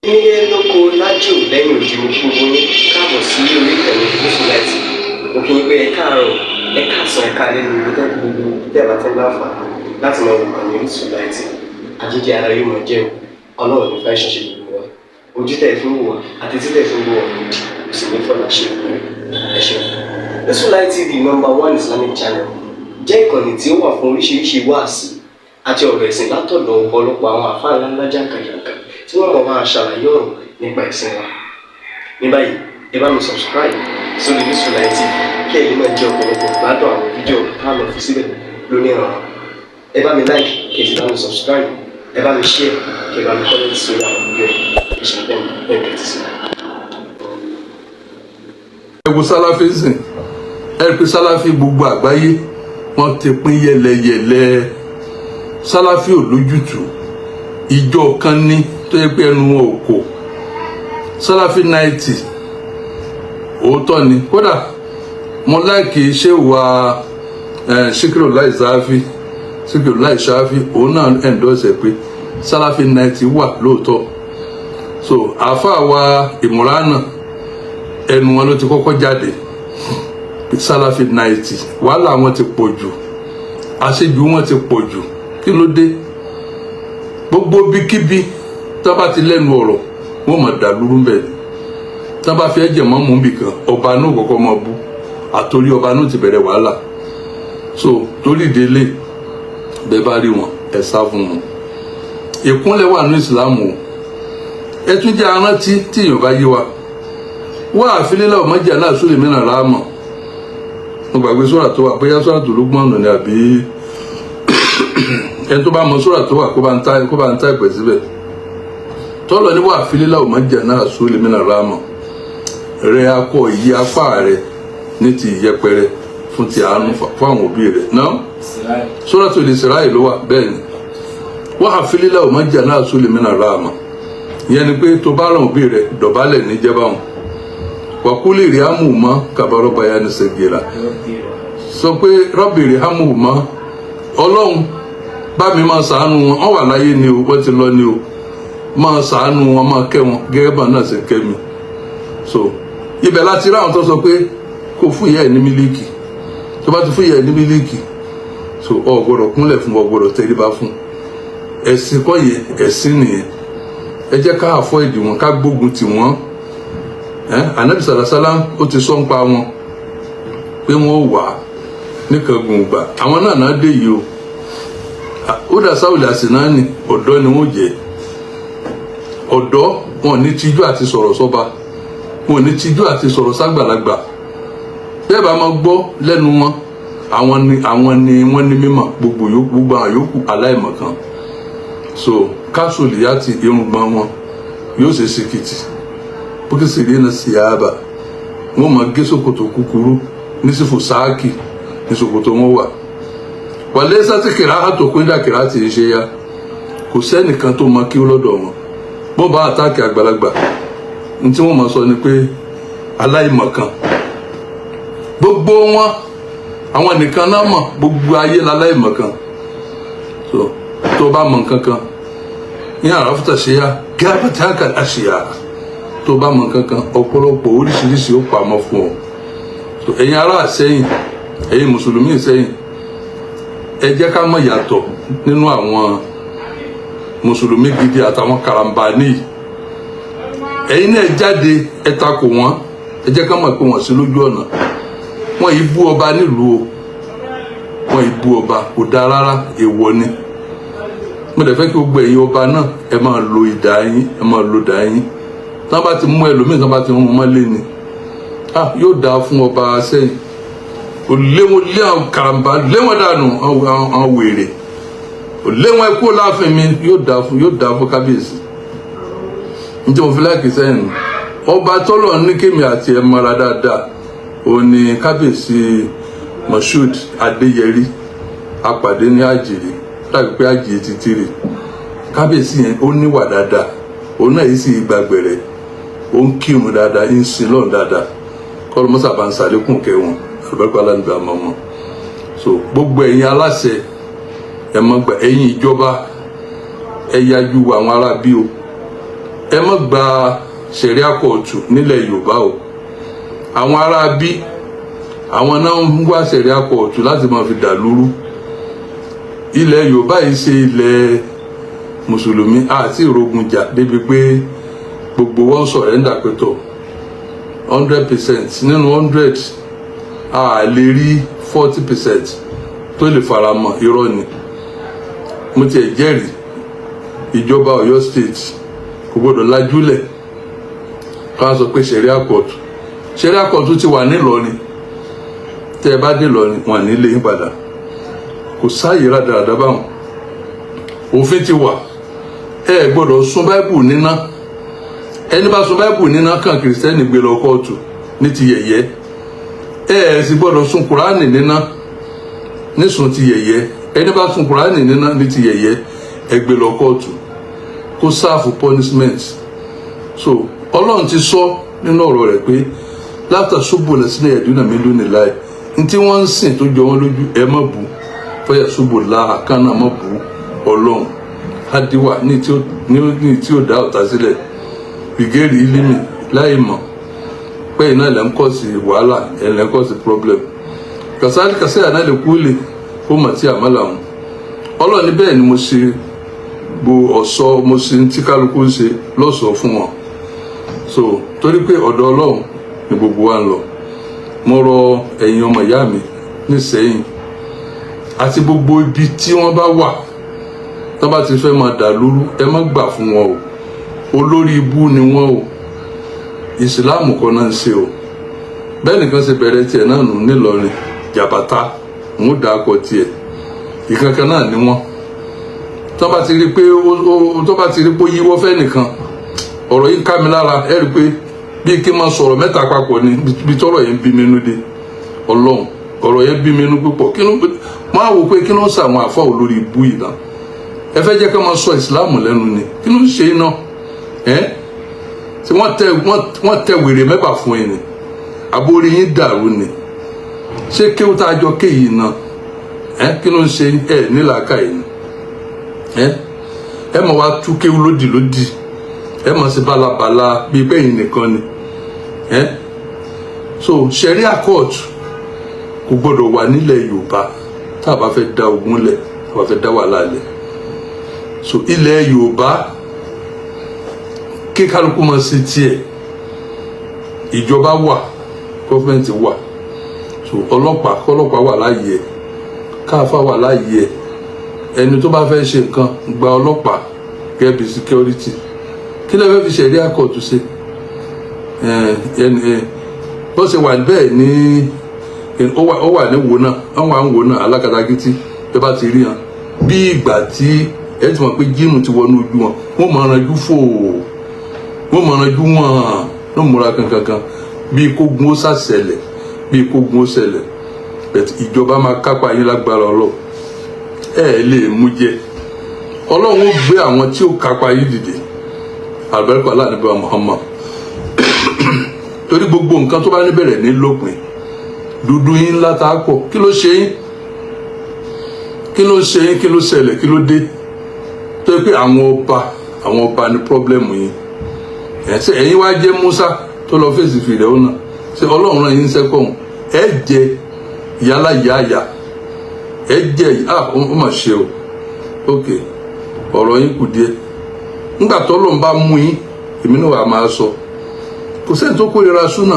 Nílé lóko lájò lẹ́yìn odi, mo kí gbogbo yín káàbọ̀ sí orí ìkànnì Gúúsù Láìtì. Mo kí yín pé ẹ káàárọ̀, ẹ káàsán, ẹ káalẹ́ ní ibi tẹ́ gbogbo tẹ́ bá tẹ́ láǹfààní láti máa wò kàn ní Orísun Láìtì. Àjíjẹ ara yóò máa jẹun. Ọlọ́run ní fẹ́ ṣẹṣẹ gbogbo wa. Ojú tẹ́ fi ń wò wá àti tí tẹ́ fi ń wò wá òdì kò sì ní fọlá ṣe ìpínlẹ̀. Ẹ ṣeun. Orísun Light TV, number one Islamic channel, jẹ́ ìkànnì tí ó wà fún oríṣiríṣi wáàsí àti ọ̀rọ̀ ẹ̀sìn látọ̀dọ̀ ọ̀pọ̀lọpọ̀ àwọn àfáà ńláńlá jàǹkàjàǹkà tí wọ́n mọ̀ máa ṣàlàyé ọ̀rọ̀ nípa ẹ̀sìn wa. Ní báyìí, ẹ bá mi subscribe sórí Orísun Light TV kí ẹ lè máa jẹ ọ̀pọ̀lọpọ̀ gbádùn àwọn fídíò tá a lọ fi síbẹ̀ lónìí ọ̀rọ̀. Ẹ bá mi like, kí ẹ sì bá mi subscribe, ẹ bá mi share, kí ẹ bá mi comment sórí àwọn fídíò yìí. Ẹ ṣe bẹ́ẹ̀ bẹ́ẹ̀ tẹ́tí sí. Ẹ wo Sálàfí sìn, ẹ pé Sálàfí gbogbo àgbáyé, wọ́n ti pín yẹlẹyẹlẹ. Sálàfí ò lójútùú. Ìjọ kan ní tó yẹ pé ẹnu wọn ò kò. Sálàfí 90, òótọ́ ni. Kódà mo like ṣé wà Síkírù Láì Sáfì, Síkírù Láì Sáfì, òun náà endorse ẹ̀ pé Sálàfí 90 wà lóòótọ́. So àáfàá wa Ìmúránà, ẹnu wọn ló ti kọ́kọ́ jáde. Sálàfí 90, wàhálà wọn ti pọ̀ jù, àṣejù wọn ti pọ̀ jù. Kí ló dé? Gbogbo bíkíbi tó bá ti lẹ́nu ọ̀rọ̀, wọ́n mọ̀ dàlúrú ń bẹ̀ ni. Tó bá fi ẹ̀jẹ̀ mọ́ mú bìkan, ọba náà kọ́kọ́ mọ́ bú, àtòrí ọba náà ti bẹ̀rẹ̀ wàhálà. So torí délé bẹ́ẹ̀ bá rí wọn, ẹ sá fún wọn. Ìkúnlẹ̀ wà ní ìsìlámù o. Ẹ tún jẹ́ arántí tí èèyàn bá yé wa wá àfilélẹ̀ ọmọjà náà sólè mìíràn ráàmọ̀. Mo gbàgbé sọ́ra tó wà, bóyá sọ́ra tó ló gbọ́n nù ni, àbí ẹni tó bá mọ sọ́ra tó wà, kó bá ń tá ìpè síbẹ̀. Tọ́lọ̀ ní wà àfilélẹ̀ ọmọjà náà sólè mìíràn ráàmọ̀ rẹ, akọ ìyí apá rẹ ní ti ìyẹpẹrẹ fún ti àánú fún àwọn òbí rẹ náà. Sọ́ra tó lè sẹ́ráì ló wà bẹ́ẹ̀ ni. Wà àfilélẹ̀ ọmọjà náà sólè mìíràn ráàmọ̀, ìyẹn ni pé tó bá ràn òbí rẹ, dọ̀bálẹ̀ níjẹba wọn. Wàkúlì rí hàmù mọ́ kàbárọ̀ báyà ní sẹ́gìrà, sọ pé rọ́bì rí hàmù mọ́, Ọlọ́run bá mi máa ṣàánú wọn. Wọ́n wà láyé ni o, wọ́n ti lọ ni o, máa ṣàánú wọn, máa kẹ́ wọn gẹ́gẹ́ bá náà ṣe kẹ́ mi. So ibẹ̀ láti rí àwọn tó sọ pé kó fún ìyá ẹ̀ ní mílíìkì. Tó bá ti fún ìyá ẹ̀ ní mílíìkì, so ọ gbọ́dọ̀ kúnlẹ̀ fún, ọ gbọ́dọ̀ tẹríba fún. Ẹ̀sìn kọ́ yẹn, ẹ̀sìn nìyẹn. Ẹ jẹ́ ká avoid wọn, ká gbógun tì wọ́n. Anabi sàlásálám, ó ti sọ ń pa wọn pé wọn ò wà níkangun gbà. Àwọn náà náà dé yìí o. Ó dà sáwùlì àsìnáàní, ọ̀dọ́ ni wọ́n jẹ́. Ọ̀dọ́ wọn ò ní tijú àti sọ̀rọ̀ sọ́ba, wọn ò ní tijú àti sọ̀rọ̀ ságbàlagbà. Bẹ́ẹ̀ bá máa gbọ́ lẹ́nu wọn, àwọn ni wọ́n ní mímọ̀. Gbogbo yòókù, gbogbo àwọn yòókù, aláìmọ̀kan. So káṣùlì àti irùngbọ̀n wọn yóò ṣe síkìtì bókèsì rí náà síyáàbà. Wọn máa gé ṣòkòtò kúkúrú ní sífò sáàkì ní ṣòkòtò wọn wà. Wàlẹ́ sátì kìrá àtòkùn dà kìrá tì í ṣe ya. Kò sẹ́nìkan tó mọ kí ó lọ́dọ̀ wọn. Bó bá attack àgbàlagbà, ní tí wọ́n máa sọ ni pé aláìmọ̀kan gbogbo wọn, àwọn nìkan náà mọ̀, gbogbo ayé láláìmọ̀kan. So tó bá mọ̀ nǹkan kan ní àràfùtà ṣe ya gẹ́gẹ́ àṣìyà, tó bá mọ̀ nǹkan kan, ọ̀pọ̀lọpọ̀ oríṣiríṣi ó pamọ́ fún ọ. So ẹ̀yin ará Ìsẹ́yìn, ẹ̀yin mùsùlùmí Ìsẹ́yìn, ẹ jẹ́ ká mọ̀ yàtọ̀ nínú àwọn mùsùlùmí gidi àtàwọn karambani. Ẹ̀yin náà jáde, ẹ takò wọ́n. Ẹ jẹ́ ká mọ̀ pé wọ́n sí lójú ọ̀nà. Wọ́n yìí bú ọba nílùú o, wọ́n yìí bú ọba, kò dáa rárá, èèwọ̀ ni. Mo dẹ̀ fẹ́ kí gbogbo ẹ̀yin ọba náà, ẹ máa lo ìdá yín, ẹ máa lo ìdá yín. Tí wọ́n bá ti mú ẹlòmíì, tí wọ́n bá ti mú mọ́lé ni. Ah, yóò dáa fún ọba sẹ́yìn. Ò lé wọn, lé àwọn karambà, lé wọn dànù, àwọn wèrè, ò lé wọn kú láàfin mi. Yóò dáa fún kábíyèsí. Nítorí mo fi like sẹ́yìn nù, ọba tọ́lọ̀ ní kémi àti ẹ̀ mọ́ra dáadáa, òun ni kábíyèsí Moshood Adéyẹrí. Apàdé ní àjèrè dàbí pé àjèrè títí rè. Kábíyèsí yẹn, ó níwà dáadáa, òun náà yìí sì gbàgbẹ̀rẹ̀, ó ń kírun dáadáa, ń sin lọ́run dáadáa. Kọ́ ló mọ́sà bá ń sàlékún kẹ́ wọn, àlùbáríkà aláǹdà mọ́ wọn. So gbogbo ẹ̀yin aláṣẹ, ẹ mọ́ gbà, ẹ̀yin ìjọba, ẹ yájú àwọn ará bí o. Ẹ má gba ṣẹ̀ríà kóòtù nílẹ̀ Yorùbá o. Àwọn ará bí àwọn náà ń wá ṣẹ̀ríà kóòtù láti máa fi dàlúrú. Ilẹ̀ Yorùbá yìí ṣe ilẹ̀ mùsùlùmí àti ìrogun jà débi pé gbogbo wọn surrender pé tó 100% nínú 100, a lè rí 40% tó lè faramọ́. Irọ́ ni. Mo tiẹ̀ jẹ́rìí, ìjọba Ọ̀yọ́ State kò gbọdọ̀ lajúlẹ̀ ká sọ pé ṣẹ̀ríà kóòtù. Ṣẹ̀ríà kóòtù ti wà nílọrin. Tẹ́ ẹ bá dé lọrin, wọn ní lé yín padà. Kò sáàyè rádaràdà báwọn. Òfin ti wà. Ẹ gbọ́dọ̀ sun Báíbù níná. Ẹni bá sun Báíbù níná kàn Kìrìsìtẹ́nì gbé lọ kóòtù ní ti yẹ̀yẹ́. Ẹ sì gbọ́dọ̀ sun Kùránì níná nísun ti yẹ̀yẹ́. Ẹni bá sun Kùránì níná ní ti yẹ̀yẹ́, ẹ gbé lọ kóòtù kó serve punishment. So Ọlọ́run ti sọ nínú ọ̀rọ̀ rẹ̀ pé látàṣubù lẹ́sìn ẹ̀dúnà mi lónìí láì ní tí wọ́n ń sìn tó jọ wọ́n lójú, ẹ má bú fọyà ṣubú láhà kánà, má bú Ọlọ́run hadiwa ní tí ó dá ọ̀tá sílẹ̀ bìgẹ́rì ilimi láì mọ̀ pé iná ilẹ̀ ń kọ́ sí wàhálà, ẹ̀ ń kọ́ sí problem. Kàsáàlì kàsáyà náà lè kú lè kó mọ̀ tí àmọ́ làwọn Ọlọ́run ní. Bẹ́ẹ̀ ni mo ṣe bo ọ̀ṣọ́, mo ṣe tí kálukú ń ṣe lọ́ṣọ̀ọ́ fún wọn. So torí pé ọ̀dọ̀ Ọlọ́run ni gbogbo wa ń lọ, mo rọ ẹ̀yin ọmọ ìyá mi nísẹ̀yìn àti gbogbo ibi tí wọ́n bá wà tó bá ti fẹ́ máa dà lóru, ẹ má gbà fún wọn o. Olórí ibú ni wọ́n o. Ìsìláàmù kan náà ń ṣe o. Bẹ́ẹ̀ nìkan ṣe bẹ̀rẹ̀ tiẹ̀ náà nù nílọrin, jàbátá ń dà á kọ tiẹ̀. Ìkankan náà ni wọ́n. Tó bá ti rí pé ó tó bá ti rí pé ó yíwọ́ fẹ́ nìkan, ọ̀rọ̀ yìí ká mi lára. Ẹ rí i pé bí kí n máa sọ̀rọ̀ mẹ́ta papọ̀ ni bí tọ́rọ̀ yẹn bí mi nú dé. Ọlọ́run, ọ̀rọ̀ yẹn bí mi nú púpọ̀. Kí ló máa wò pé kí ló ń sàwọn àfọ olórí ibú yìí náà? Ẹ fẹ́ jẹ́ ká máa sọ ìsìláàmù lẹ́nu ni? Kí ló ń ṣe iná ẹ́ tí wọ́n tẹ wèrè mẹ́bà fún yín ni? Àbórí yín dàrú ni? Ṣé kéwù tá a jọ ké yìí náà ẹ́, kí ló ń ṣe ẹ nílàáká yìí ni? Ẹ ẹ mọ̀ wá tú kéwù lódì lódì, ẹ mọ̀ sí bálabàla bíi bẹ́yìn nìkan ni ẹ. So sharia court kò gbọdọ̀ wà nílẹ̀ Yorùbá tá a bá fẹ́ dá ogun lẹ̀, tá a bá fẹ́ dá wàhálà lẹ̀. So ilẹ̀ Yorùbá, kí kálukú máa ṣe tiẹ̀. Ìjọba wà, government wà. So ọlọ́pàá, kọ́lọ́pàá wà láàyè ẹ̀, káfá wà láàyè ẹ̀. Ẹni tó bá fẹ́ ṣe nǹkan, gba ọlọ́pàá gẹ́gẹ́ bí security. Kí lè fẹ́ fi sharia court ṣe? Bó ṣe wà bẹ́ẹ̀ ní ó wà ní wo náà, wọ́n wà ń wo náà alákatakítí. Bí bá ti rí hàn bí ìgbà tí ẹ ti mọ̀ pé jíìmù ti wọnú ojú wọn, wọ́n mọ̀ ọ́nàjú fò, wọ́n mọ̀ ọ́nàjú wọ́n ló múra kankankan bí kógun ó ṣàṣẹlẹ̀, bí kógun ó ṣẹlẹ̀. But ìjọba máa kápá yín lágbára Ọlọ́run. Ẹ ẹ lè mú jẹ. Ọlọ́run ó gbé àwọn tí ó kápá yín dìde. Àlùbáríkà aláàníbà Muhammad. Torí gbogbo nǹkan tó bá níbẹ̀rẹ̀ ní lópin. Dúdú yín ńlá tá a pọ̀. Kí ló ṣe yín? Kí ló ṣe yín? Kí ló ṣẹlẹ̀? Kí ló dé tó yẹ pé àwọn ọba ní problem yín? Ẹ ṣe ẹ̀yin wá jẹ́ Musa tó lọ fèsì fìrẹ́ ọ̀nà? Ṣe Ọlọ́run rán yín sẹ́kọ̀ọ́? Ẹ jẹ yálà yáàyà, ẹ jẹ. Ah, ó mà ṣe o. Ok, ọ̀rọ̀ yín kù díẹ̀. Nígbà tó lóun bá mú yín, èmi náà wà máa sọ. Kò sẹ́ni tó kórira súnà.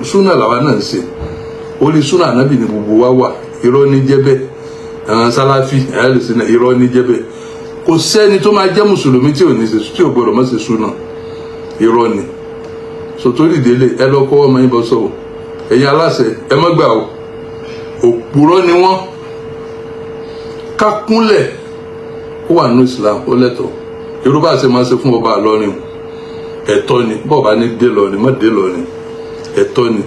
Súnà làwa náà ń ṣe. Orí súnà ànábì ní gbogbo wa wà. Irọ́ ní jẹ́ bẹ́ẹ̀. Àwọn sáláfì ẹ̀yà lè irọ́ ní jẹ́ bẹ́ẹ̀. Kò sẹ́ni tó máa jẹ́ mùsùlùmí tí ò ní ṣe, tí ò gbọdọ̀ má ṣe súnà. Irọ́ ni. Sòtórí ìdílé, ẹ lọ kọ́ ọmọ yín bọ́ sọ́wọ́. Ẹ̀yin aláṣẹ, ẹ má gbà o. Òpùrọ́ ni wọ́n. Ká kúnlẹ̀, ó wà nínú Islam, ó lẹ́tọ̀ọ́. Irú bá a ṣe máa ṣe fún ọba àlọ́rin o, ẹ̀tọ́ ni. Bọ́ọ̀ bá ní dé lọ́rin, má dé lọ́rin, ẹ̀tọ́ ni.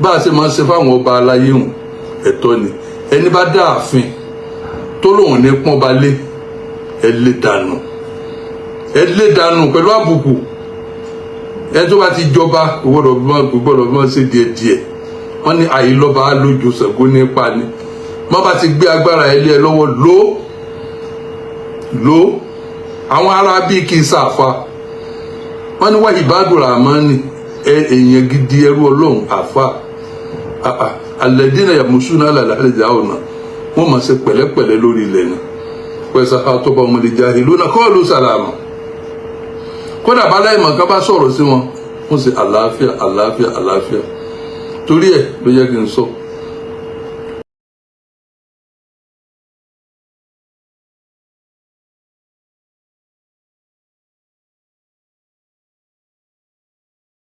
Bá a ṣe máa ṣe fáwọn ọba aláyé hùn, ẹ̀tọ́ ni. Ẹni bá dá ààfin tó lóun ní pọ́n ba lé, ẹ lé dànù, ẹ lé dànù pẹ̀lú àbùkù. Ẹni tó bá ti jọba kò gbọ́dọ̀ mọ́ ṣe díẹ̀díẹ̀. Wọ́n ní àìlọ́ba lójú Ṣàngó nípa ni. Wọ́n bá ti gbé agbára ẹ lé ẹ lọ́wọ́, ló ló àwọn ará bíi kì í sàfà. Wọ́n ní wá ibadu rahmani, èèyàn gidi, ẹrú Ọlọ́run, àfa alladina yamshuna ala al-ardi hawna, wọ́n máa ṣe pẹ̀lẹ́pẹ̀lẹ́ lórí ilẹ̀ ni. Wa iza khatabahumul jahiluna qalu salama. Kódà bá láìmọ̀ ká bá sọ̀rọ̀ sí wọn, wọ́n sì àlàáfíà, àlàáfíà, àlàáfíà. Torí ẹ̀ ló yẹ kí n sọ.